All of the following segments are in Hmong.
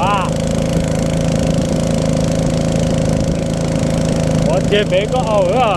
Ua tiag pem koj au. Ua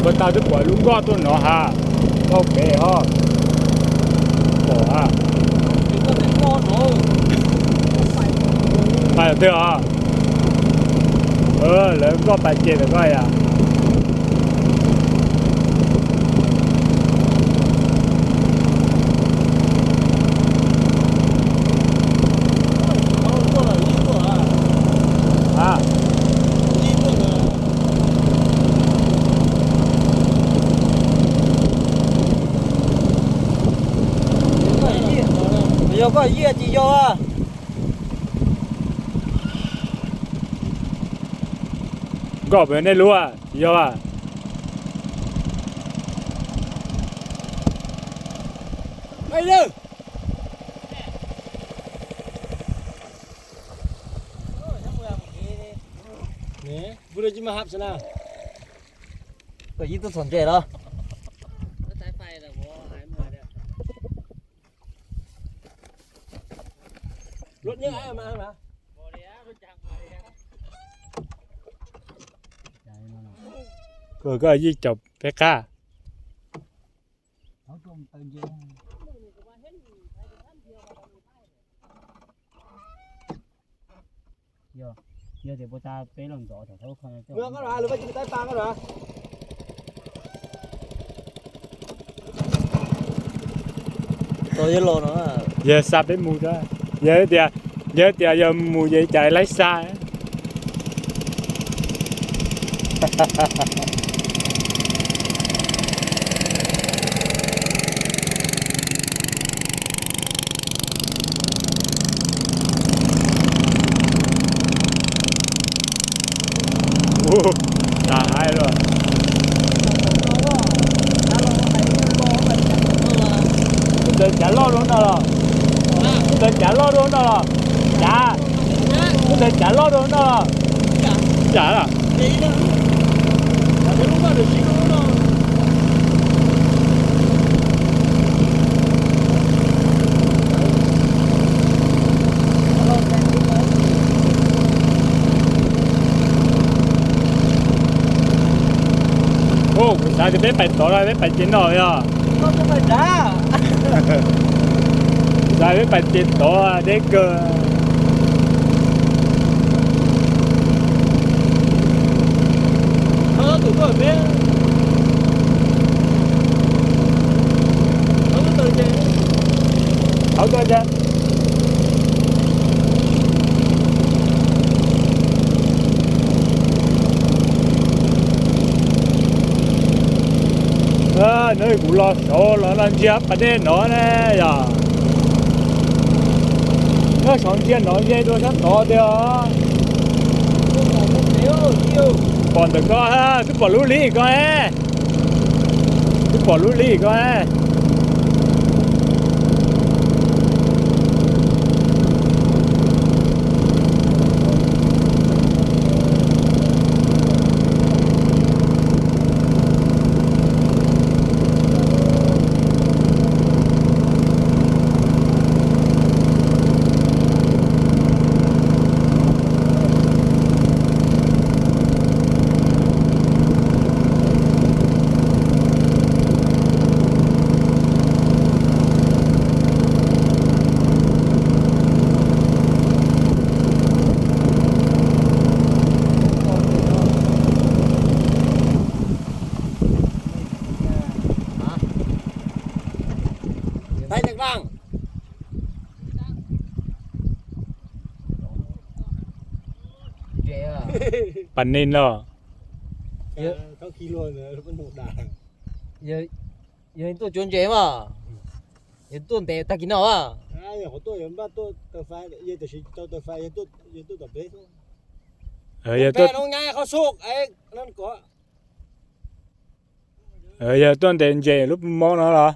ko taw twb pom lub nkoj tuaj no ha, dhau pem os. Pom ha. Pais twg os? Lawv nkoj pais ces ntawm koj yom. Yog koj yiaj tsis yog. Nkoj pem nej lub tsis yog a? Pub rau ib ma hab xwb na. Koj ib tug txom ntse los. Koj yij caum peb qab. Yog tias puas tas peb los ntxov. Yog xa peb mus, yog tias, yog tias yog mus ces cas laib xa. Ua, tas haib lauj. Koj tawm cav loj dua no los? Koj tawm cav loj dua no los? Cav, koj tawm cav loj dua no los? Cas lawm. Kuv xav tias peb pais tod los peb pais ces no yog. Xav peb pais ces tod deb kawg. Hauv tuaj ntag. Nov kuv los saud los no ntsiag pas dej no ne yog. Nyob saud ntsiag no ntsiag dua sab tod tiag. Pom ntawm ko, twb pom lub li ko, twb pom lub li ko. Pas neeg los? Yog tuaj cuav ntses mas, yog tuaj ntev tag kis no mas. Yog tuaj ntev ntses lub mob no los?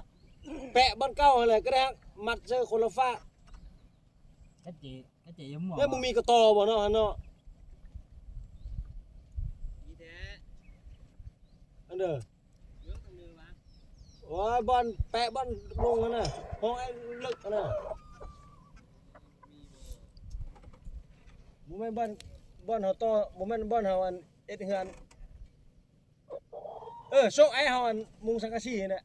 Sob aib hauv mus xav kas xij na.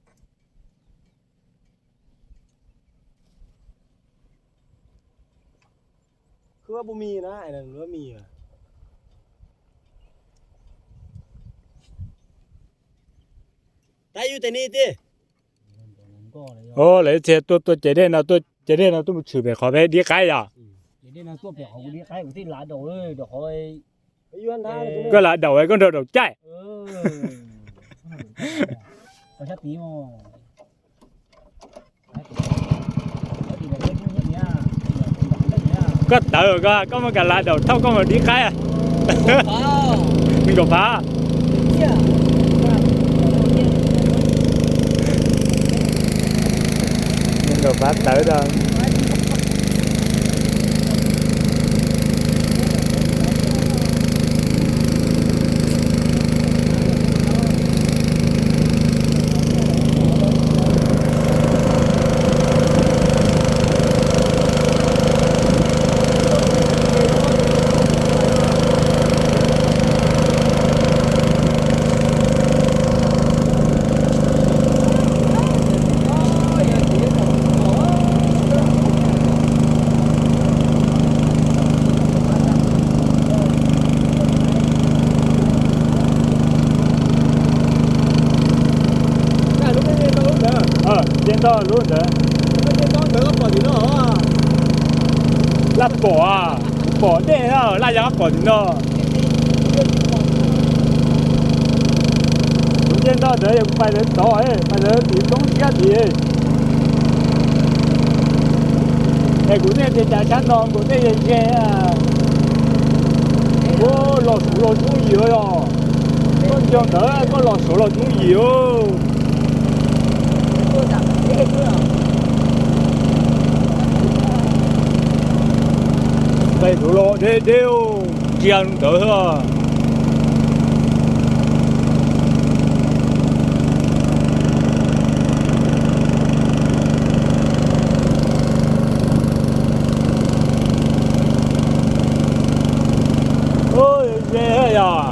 Khwb puas mis na, mis. Tab yus tes ni ti. Lawv txhia tuaj tuaj ces dej no, tuaj ces dej no tuaj mus tshwm pem qhov peb dib qaib yom. Koj lav daus koj nrog daus caij. Koj tawv koj, koj muaj kas lav daus thauj koj mus dib qaib. Nees nkaum phav. Nees nkaum phav tawv rau. Txog lub ntawd. Laj pom, pom dej na, laj yog pom tim no. Kuv nce ntog ntawd yog kuv pais ntawd tod, pais ntawd tim roob siab tid. Es kuv nej tias cas sab no nkaus dej ze ze. Los suav los coob yim os. Koj nco ntawd koj los suav los coob yim os. Nqe ntawd los deb deb, ntsia ntawd xwb. Ub, ze yog.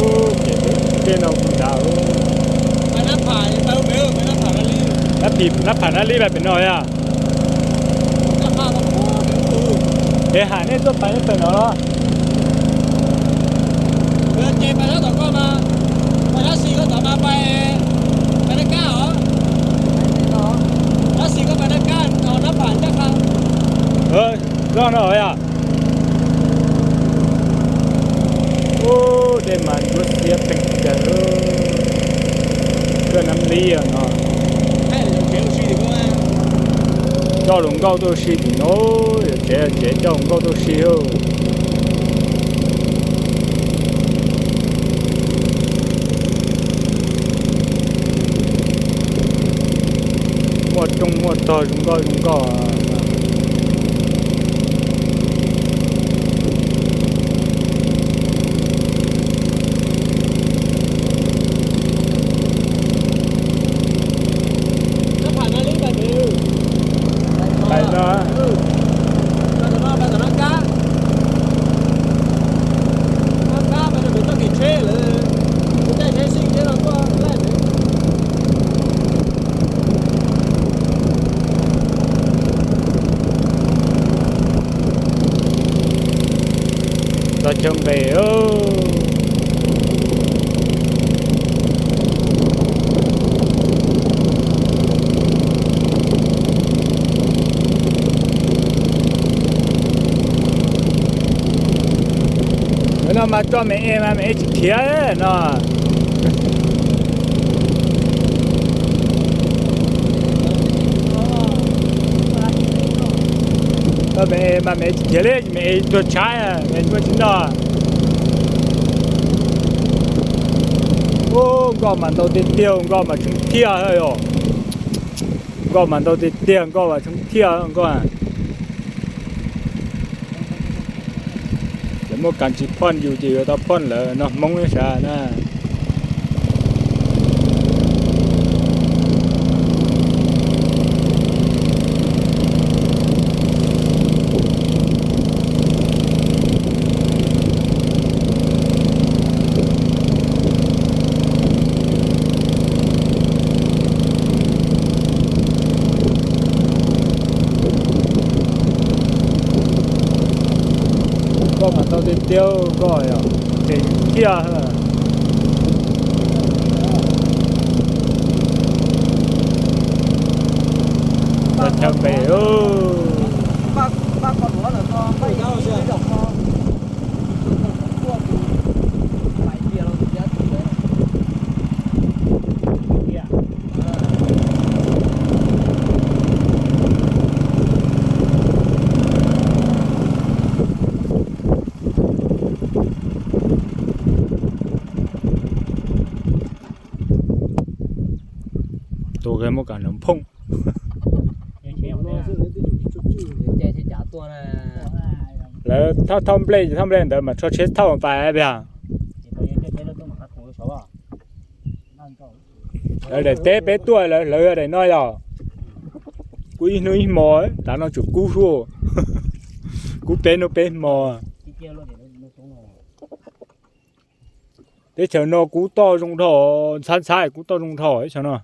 Ub, ces tej no kuv nrad. Nab pham nab li pem no yog. Es ham nej tuaj pais pem no los? Ces pais sab tom koj mas, pais sab xis koj tod mas pais, pais Naj Kab os. Sab xis koj pais Naj Kab, Nab pham ncaj qha. Zoj no yog. Ub, dej mas ntsuab xiab pheej kawg. Koj nab li no. Coj hluas nkauj tuaj si tim no, yog tsev tsev coj hluas nkauj tuaj si. Muaj rooj muaj tog zoo nkauj zoo nkauj. Pais no, txog chaw nqes. Lawv no mas tso me es mas me es tsis khiav no. Tso me es mas me es tsis khiav li, me es tuag tshaib, me es tuag tsis noj. Ub, nkoj mas ntau tiag tiag, nkoj mas tshee thiaj os. Nkoj mas ntau tiag tiag, nkoj mas tshee thiaj nkoj. Lawv muaj kas tsis phoj yus ces yuav tau phoj lawv no Hmoob sav na. Nkoj mas ntau tiag tiag nkoj yog, tseem thiaj. Txog chaw nqes. Ua muab kam nrov phooj. Lawv thauj, thauj nplej, thauj nplej ntawd mas rho tsheb thauj pas pia. Lawv daim teb peb tuaj, lawv daim no yog kub ib hnub ib hmo, tav no tsuas kub suab. Kub peb hnub peb hmo. Teb chaws no kub toj zoo dhau, ntxhab ntxhab kub toj zoo dhau teb chaws no.